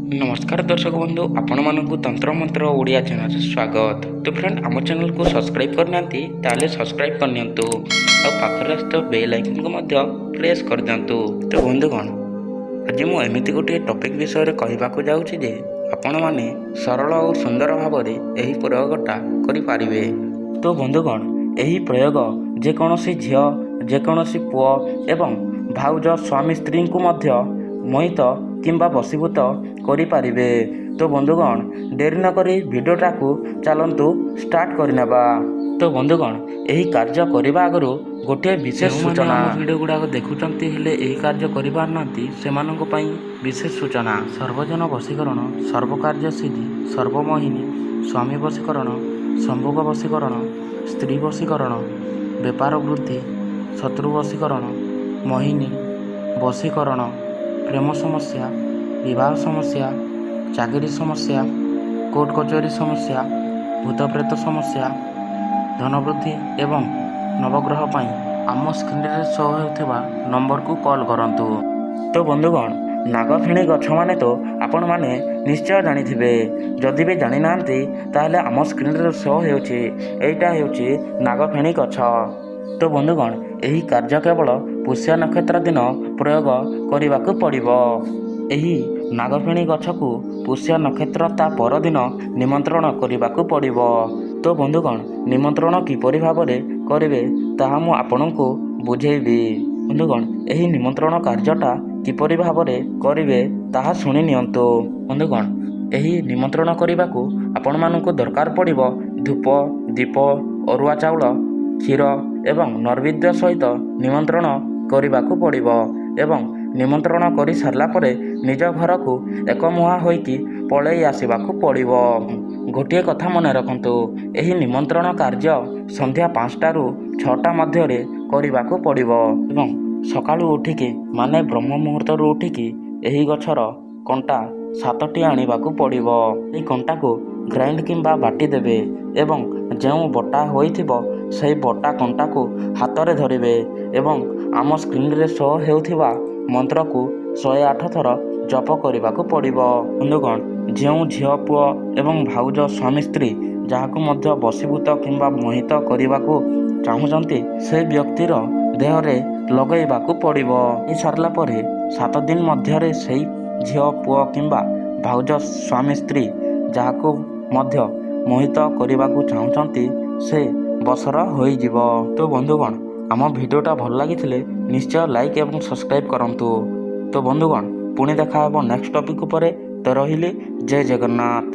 ନମସ୍କାର ଦର୍ଶକ ବନ୍ଧୁ, ଆପଣମାନଙ୍କୁ ତନ୍ତ୍ରମନ୍ତ୍ର ଓଡ଼ିଆ ଚ୍ୟାନେଲରେ ସ୍ୱାଗତ। ତ ଫ୍ରେଣ୍ଡ, ଆମ ଚ୍ୟାନେଲକୁ ସବସ୍କ୍ରାଇବ୍ କରିନାହାନ୍ତି ତାହେଲେ ସବସ୍କ୍ରାଇବ୍ କରିନିଅନ୍ତୁ ଆଉ ପାଖରେ ଆସୁଥିବା ବେଲ୍ ଆଇକନ୍କୁ ମଧ୍ୟ ପ୍ରେସ୍ କରିଦିଅନ୍ତୁ। ତ ବନ୍ଧୁଗଣ, ଆଜି ମୁଁ ଏମିତି ଗୋଟିଏ ଟପିକ୍ ବିଷୟରେ କହିବାକୁ ଯାଉଛି ଯେ ଆପଣମାନେ ସରଳ ଓ ସୁନ୍ଦର ଭାବରେ ଏହି ପ୍ରୟୋଗଟା କରିପାରିବେ। ତ ବନ୍ଧୁଗଣ, ଏହି ପ୍ରୟୋଗ ଯେକୌଣସି ଝିଅ, ଯେକୌଣସି ପୁଅ ଏବଂ ଭାଉଜ, ସ୍ୱାମୀ ସ୍ତ୍ରୀଙ୍କୁ ମଧ୍ୟ ମୋହିତ କିମ୍ବା ବଶୀଭୂତ କରିପାରିବେ। ତ ବନ୍ଧୁଗଣ, ଡେରି ନକରି ଭିଡ଼ିଓଟାକୁ ଚାଲନ୍ତୁ ଷ୍ଟାର୍ଟ କରିନେବା। ତ ବନ୍ଧୁଗଣ, ଏହି କାର୍ଯ୍ୟ କରିବା ଆଗରୁ ଗୋଟିଏ ବିଶେଷ ଯେଉଁମାନେ ସୂଚନା। ଆମ ଭିଡ଼ିଓ ଗୁଡ଼ାକ ଦେଖୁଛନ୍ତି ହେଲେ ଏହି କାର୍ଯ୍ୟ କରିପାରୁନାହାନ୍ତି, ସେମାନଙ୍କ ପାଇଁ ବିଶେଷ ସୂଚନା। ସର୍ବଜନ ବଶୀକରଣ, ସର୍ବକାର୍ଯ୍ୟ ସିଦ୍ଧି, ସର୍ବମୋହିନୀ, ସ୍ୱାମୀ ବଶୀକରଣ, ସମ୍ଭୋଗ ବଶୀକରଣ, ସ୍ତ୍ରୀ ବଶୀକରଣ, ବେପାର ବୃଦ୍ଧି, ଶତ୍ରୁ ବଶୀକରଣ, ମୋହିନୀ ବଶୀକରଣ, ପ୍ରେମ ସମସ୍ୟା, ବିବାହ ସମସ୍ୟା, ଚାକିରି ସମସ୍ୟା, କୋର୍ଟ କଚେରୀ ସମସ୍ୟା, ଭୂତପ୍ରେତ ସମସ୍ୟା, ଧନବୃଦ୍ଧି ଏବଂ ନବଗ୍ରହ ପାଇଁ ଆମ ସ୍କ୍ରିନରେ ଶୋ ହେଉଥିବା ନମ୍ବରକୁ କଲ୍ କରନ୍ତୁ। ତ ବନ୍ଧୁଗଣ, ନାଗଫେଣୀ ଗଛ ମାନେ ତ ଆପଣମାନେ ନିଶ୍ଚୟ ଜାଣିଥିବେ। ଯଦି ବି ଜାଣିନାହାନ୍ତି ତାହେଲେ ଆମ ସ୍କ୍ରିନରେ ଶୋ ହେଉଛି, ଏଇଟା ହେଉଛି ନାଗଫେଣୀ ଗଛ। ତ ବନ୍ଧୁଗଣ, ଏହି କାର୍ଯ୍ୟ କେବଳ ପୁଷ୍ୟ ନକ୍ଷତ୍ର ଦିନ ପ୍ରୟୋଗ କରିବାକୁ ପଡ଼ିବ। ଏହି ନାଗଫେଣୀ ଗଛକୁ ପୁଷ୍ୟ ନକ୍ଷତ୍ର ତା ପରଦିନ ନିମନ୍ତ୍ରଣ କରିବାକୁ ପଡ଼ିବ। ତ ବନ୍ଧୁଗଣ, ନିମନ୍ତ୍ରଣ କିପରି ଭାବରେ କରିବେ ତାହା ମୁଁ ଆପଣଙ୍କୁ ବୁଝେଇବି। ବନ୍ଧୁଗଣ, ଏହି ନିମନ୍ତ୍ରଣ କାର୍ଯ୍ୟଟା କିପରି ଭାବରେ କରିବେ ତାହା ଶୁଣି ନିଅନ୍ତୁ। ବନ୍ଧୁଗଣ, ଏହି ନିମନ୍ତ୍ରଣ କରିବାକୁ ଆପଣମାନଙ୍କୁ ଦରକାର ପଡ଼ିବ ଧୂପ, ଦୀପ, ଅରୁଆ ଚାଉଳ, କ୍ଷୀର ଏବଂ ନୈବେଦ୍ୟ ସହିତ ନିମନ୍ତ୍ରଣ କରିବାକୁ ପଡ଼ିବ ଏବଂ ନିମନ୍ତ୍ରଣ କରିସାରିଲା ପରେ ନିଜ ଘରକୁ ଏକମୁହାଁ ହୋଇକି ପଳେଇ ଆସିବାକୁ ପଡ଼ିବ। ଗୋଟିଏ କଥା ମନେ ରଖନ୍ତୁ, ଏହି ନିମନ୍ତ୍ରଣ କାର୍ଯ୍ୟ ସନ୍ଧ୍ୟା 5ଟାରୁ 6ଟା ମଧ୍ୟରେ କରିବାକୁ ପଡ଼ିବ ଏବଂ ସକାଳୁ ଉଠିକି, ମାନେ ବ୍ରହ୍ମ ମୁହୂର୍ତ୍ତରୁ ଉଠିକି ଏହି ଗଛର କଣ୍ଟା ସାତଟି ଆଣିବାକୁ ପଡ଼ିବ। ଏହି କଣ୍ଟାକୁ ଗ୍ରାଇଣ୍ଡ କିମ୍ବା ବାଟି ଦେବେ ଏବଂ ଯେଉଁ ବଟା ହୋଇଥିବ ସେହି ବଟା କଣ୍ଟାକୁ ହାତରେ ଧରିବେ ଏବଂ ଆମ ସ୍କ୍ରିନରେ ଶୋ ହେଉଥିବା ମନ୍ତ୍ରକୁ 108 ଥର ଜପ କରିବାକୁ ପଡ଼ିବ। ବନ୍ଧୁଗଣ, ଯେଉଁ ଝିଅ, ପୁଅ ଏବଂ ଭାଉଜ, ସ୍ୱାମୀ ସ୍ତ୍ରୀ ଯାହାକୁ ମଧ୍ୟ ବଶୀଭୂତ କିମ୍ବା ମୋହିତ କରିବାକୁ ଚାହୁଁଛନ୍ତି, ସେ ବ୍ୟକ୍ତିର ଦେହରେ ଲଗାଇବାକୁ ପଡ଼ିବ। ସାରିଲା ପରେ 7 ଦିନ ମଧ୍ୟରେ ସେଇ ଝିଅ, ପୁଅ କିମ୍ବା ଭାଉଜ, ସ୍ୱାମୀ ସ୍ତ୍ରୀ ଯାହାକୁ ମଧ୍ୟ ମୋହିତ କରିବାକୁ ଚାହୁଁଛନ୍ତି, ସେ ବଶର ହୋଇଯିବ। ତ ବନ୍ଧୁଗଣ, ଆମ ଭିଡ଼ିଓଟା ଭଲ ଲାଗିଥିଲେ ନିଶ୍ଚୟ ଲାଇକ୍ ଏବଂ ସବସ୍କ୍ରାଇବ୍ କରନ୍ତୁ। ତ ବନ୍ଧୁଗଣ, ପୁଣି ଦେଖା ହେବ ନେକ୍ସଟ ଟପିକ୍ ଉପରେ। ତ ରହିଲି, ଜୟ ଜଗନ୍ନାଥ।